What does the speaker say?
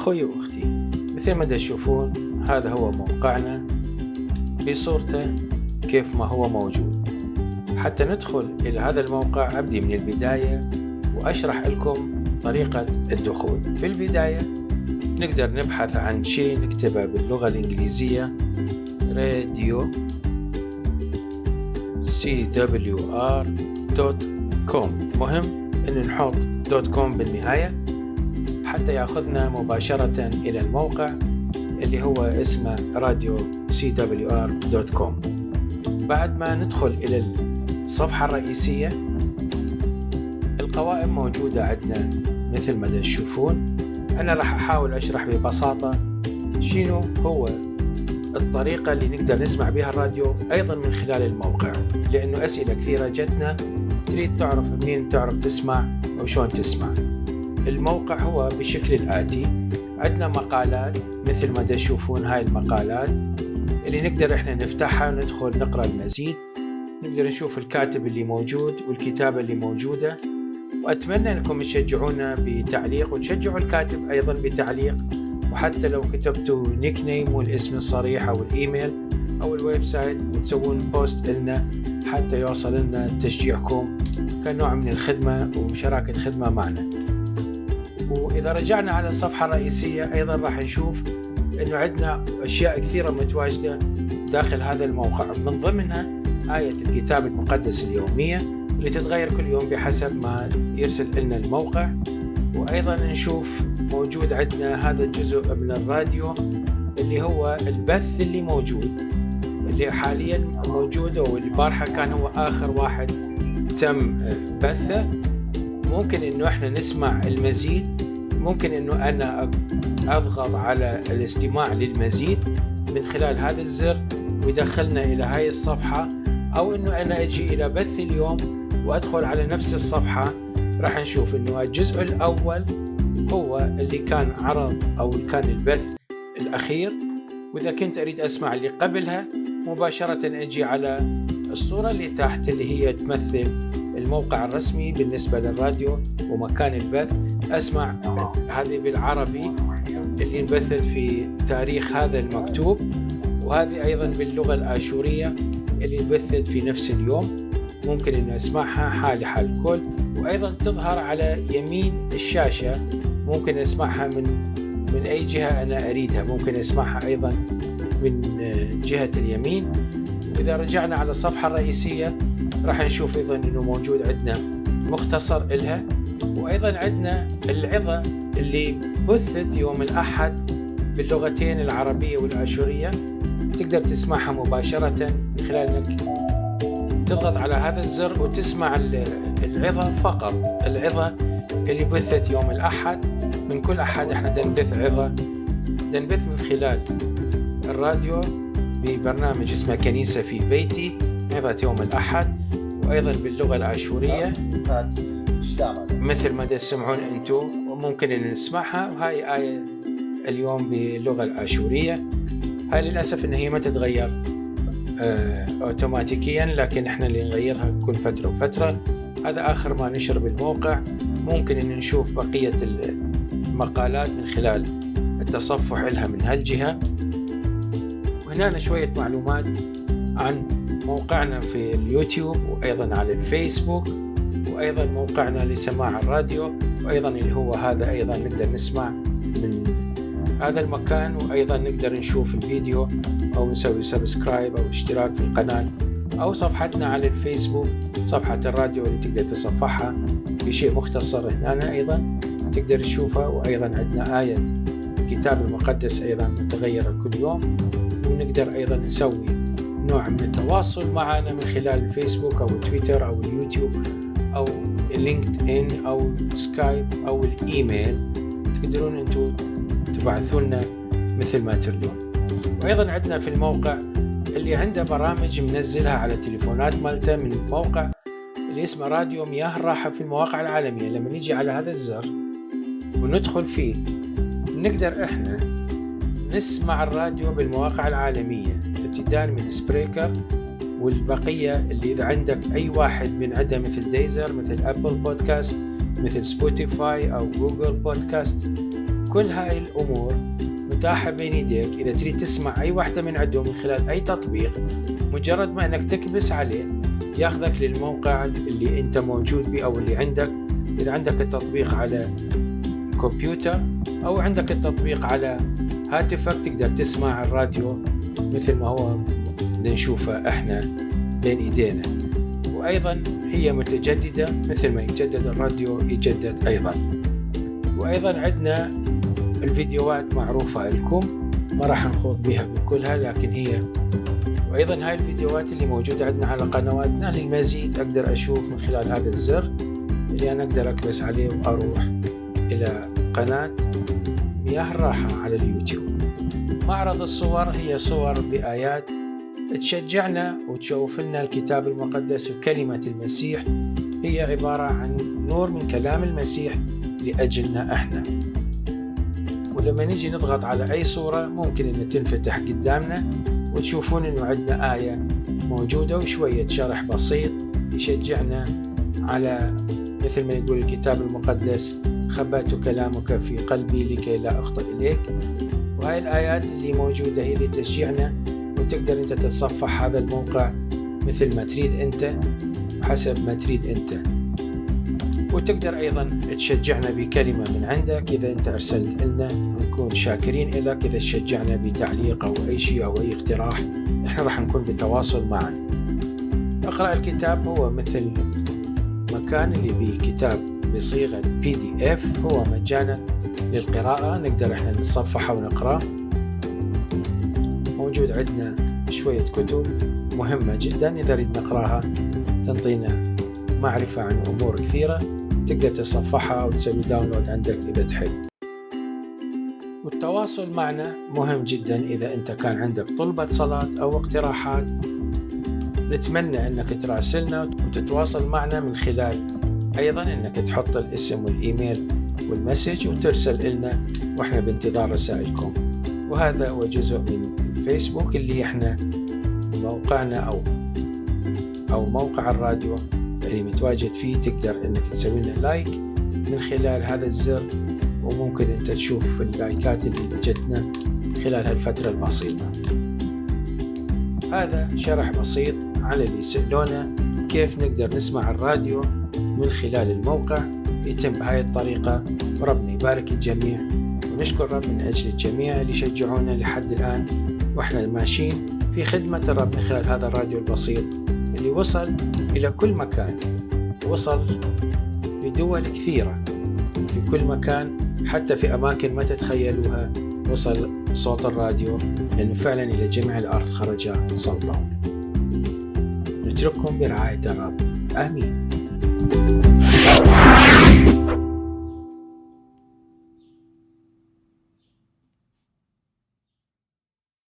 أخوي وأختي، مثل ما تشوفون هذا هو موقعنا بصورته كيف ما هو موجود. حتى ندخل إلى هذا الموقع أبدي من البداية وأشرح لكم طريقة الدخول. في البداية نقدر نبحث عن شيء نكتبه باللغة الإنجليزية radiocwr.com. مهم أن نحط .com بالنهاية حتى يأخذنا مباشرة إلى الموقع اللي هو اسمه radiocwr.com. بعد ما ندخل إلى الصفحة الرئيسية، القوائم موجودة عندنا مثل ما تشوفون. أنا راح أحاول أشرح ببساطة شنو هو الطريقة اللي نقدر نسمع بها الراديو أيضا من خلال الموقع، لأنه أسئلة كثيرة جتنا تريد تعرف منين تعرف تسمع أو شلون تسمع. الموقع هو بشكل الآتي: عندنا مقالات مثل ما تشوفون، هاي المقالات اللي نقدر إحنا نفتحها وندخل نقرأ المزيد، نقدر نشوف الكاتب اللي موجود والكتابة اللي موجودة. وأتمنى أنكم تشجعونا بتعليق وتشجعوا الكاتب أيضا بتعليق، وحتى لو كتبتوا نيك نيم والاسم الصريح أو الإيميل أو الويب سايت وتسوون بوست لنا حتى يوصل لنا تشجيعكم كنوع من الخدمة وشراكة خدمة معنا. وإذا رجعنا على الصفحة الرئيسية أيضا راح نشوف أنه عندنا أشياء كثيرة متواجدة داخل هذا الموقع، من ضمنها آية الكتاب المقدس اليومية اللي تتغير كل يوم بحسب ما يرسل لنا الموقع. وأيضا نشوف موجود عندنا هذا الجزء من الراديو اللي هو البث اللي موجود، اللي حاليا موجود، والبارحة كان هو آخر واحد تم بثه. ممكن إنه إحنا نسمع المزيد، ممكن إنه أنا أضغط على الاستماع للمزيد من خلال هذا الزر ويدخلنا إلى هاي الصفحة، أو إنه أنا أجي إلى بث اليوم وأدخل على نفس الصفحة. راح نشوف إنه الجزء الأول هو اللي كان عرض أو كان البث الأخير، وإذا كنت أريد أسمع اللي قبلها مباشرة أجي على الصورة اللي تحت اللي هي تمثل الموقع الرسمي بالنسبة للراديو ومكان البث. أسمع هذه بالعربي اللي انبثت في تاريخ هذا المكتوب، وهذه أيضا باللغة الآشورية اللي انبثت في نفس اليوم. ممكن أن أسمعها حال الكل، وأيضا تظهر على يمين الشاشة. ممكن أسمعها من أي جهة أنا أريدها، ممكن أسمعها أيضا من جهة اليمين. إذا رجعنا على الصفحة الرئيسية راح نشوف أيضا أنه موجود عندنا مختصر إلها، وأيضا عندنا العظة اللي بثت يوم الأحد باللغتين العربية والآشورية. تقدر تسمعها مباشرة من خلال أنك تضغط على هذا الزر وتسمع العظة فقط، العظة اللي بثت يوم الأحد. من كل أحد احنا نبث عظة، نبث من خلال الراديو ببرنامج اسمه كنيسة في بيتي، عظة يوم الأحد، وأيضا باللغة الآشورية مثل ما تسمعون أنتم، وممكن أن نسمعها. وهاي آية اليوم باللغة الآشورية. هاي للأسف إن هي ما تتغير أوتوماتيكيا، لكن إحنا اللي نغيرها كل فترة وفترة. هذا آخر ما نشر بالموقع. ممكن أن نشوف بقية المقالات من خلال التصفح لها من هالجهة. وهنا شوية معلومات عن موقعنا في اليوتيوب، وأيضا على الفيسبوك، وأيضا موقعنا لسماع الراديو، وأيضا اللي هو هذا أيضا نقدر نسمع من هذا المكان. وأيضا نقدر نشوف الفيديو أو نسوي سبسكرايب أو اشتراك في القناة، أو صفحتنا على الفيسبوك، صفحة الراديو اللي تقدر تصفحها في شيء مختصر هنا أيضا تقدر تشوفها. وأيضا عندنا آية الكتاب المقدس أيضا متغيرة كل يوم. ونقدر أيضا نسوي نوع من التواصل معنا من خلال الفيسبوك أو تويتر أو اليوتيوب أو لينكد إن أو سكايب أو الإيميل. تقدرون أنتم تبعثوا لنا مثل ما تريدون. وأيضا عندنا في الموقع اللي عنده برامج منزلها على التليفونات مالته من موقع اللي اسمه راديو مياه الراحة في المواقع العالمية. لما نيجي على هذا الزر وندخل فيه نقدر إحنا نسمع الراديو بالمواقع العالمية، ابتداء من سبريكر والبقية اللي إذا عندك أي واحد من عندها مثل ديزر، مثل أبل بودكاست، مثل سبوتيفاي أو جوجل بودكاست، كل هاي الأمور متاحة بين يديك. إذا تريد تسمع أي واحدة من عندهم من خلال أي تطبيق، مجرد ما أنك تكبس عليه ياخذك للموقع اللي أنت موجود به أو اللي عندك. إذا عندك التطبيق على كمبيوتر أو عندك التطبيق على هاتفك، تقدر تسمع الراديو مثل ما هو نشوفه احنا بين ايدينا. وايضا هي متجددة مثل ما يتجدد الراديو يجدد ايضا. وايضا عندنا الفيديوهات معروفة لكم، ما راح نخوض بها بكلها، لكن هي وايضا هاي الفيديوهات اللي موجودة عندنا على قنواتنا. للمزيد اقدر اشوف من خلال هذا الزر اللي انا اقدر اكبس عليه واروح الى قناة مياه الراحة على اليوتيوب. معرض الصور هي صور بآيات تشجعنا وتشوف لنا الكتاب المقدس وكلمة المسيح. هي عبارة عن نور من كلام المسيح لأجلنا احنا. ولما نجي نضغط على أي صورة ممكن أن تنفتح قدامنا وتشوفون أنه عندنا آية موجودة وشوية شرح بسيط يشجعنا على مثل ما يقول الكتاب المقدس: خبأت كلامك في قلبي لكي لا أخطئ إليك. وهاي الآيات اللي موجودة هي اللي تشجعنا، وتقدر أنت تتصفح هذا الموقع مثل ما تريد أنت حسب ما تريد أنت. وتقدر أيضا تشجعنا بكلمة من عندك إذا أنت أرسلت لنا، نكون شاكرين لك. إذا تشجعنا بتعليق أو أي شيء أو أي اقتراح، إحنا راح نكون بتواصل معا. اقرأ الكتاب هو مثل مكان اللي به كتاب بصيغة PDF، هو مجانا للقراءة، نقدر احنا نتصفحه ونقرأ. موجود عندنا شوية كتب مهمة جدا إذا نريد نقرأها، تنطينا معرفة عن أمور كثيرة، تقدر تصفحها وتسوي داونلود عندك إذا تحب. والتواصل معنا مهم جدا. إذا أنت كان عندك طلبة صلاة أو اقتراحات، نتمنى أنك تراسلنا وتتواصل معنا من خلال أيضا أنك تحط الاسم والإيميل والمسج وترسل لنا، وإحنا بانتظار رسائلكم. وهذا هو جزء من الفيسبوك اللي إحنا موقعنا أو موقع الراديو اللي متواجد فيه. تقدر أنك تسوي لنا لايك من خلال هذا الزر، وممكن أنت تشوف اللايكات اللي جتنا خلال هالفترة البسيطة. هذا شرح بسيط على اللي يسألونا كيف نقدر نسمع الراديو من خلال الموقع. يتم بهاي الطريقة، وربنا يبارك الجميع، ونشكر رب من أجل الجميع اللي شجعونا لحد الآن، وإحنا ماشيين في خدمة الرب من خلال هذا الراديو البسيط اللي وصل إلى كل مكان، وصل لدول كثيرة في كل مكان، حتى في أماكن ما تتخيلوها وصل صوت الراديو، لأنه فعلا إلى جميع الأرض خرج صوته. نترككم برعاية الرب. آمين.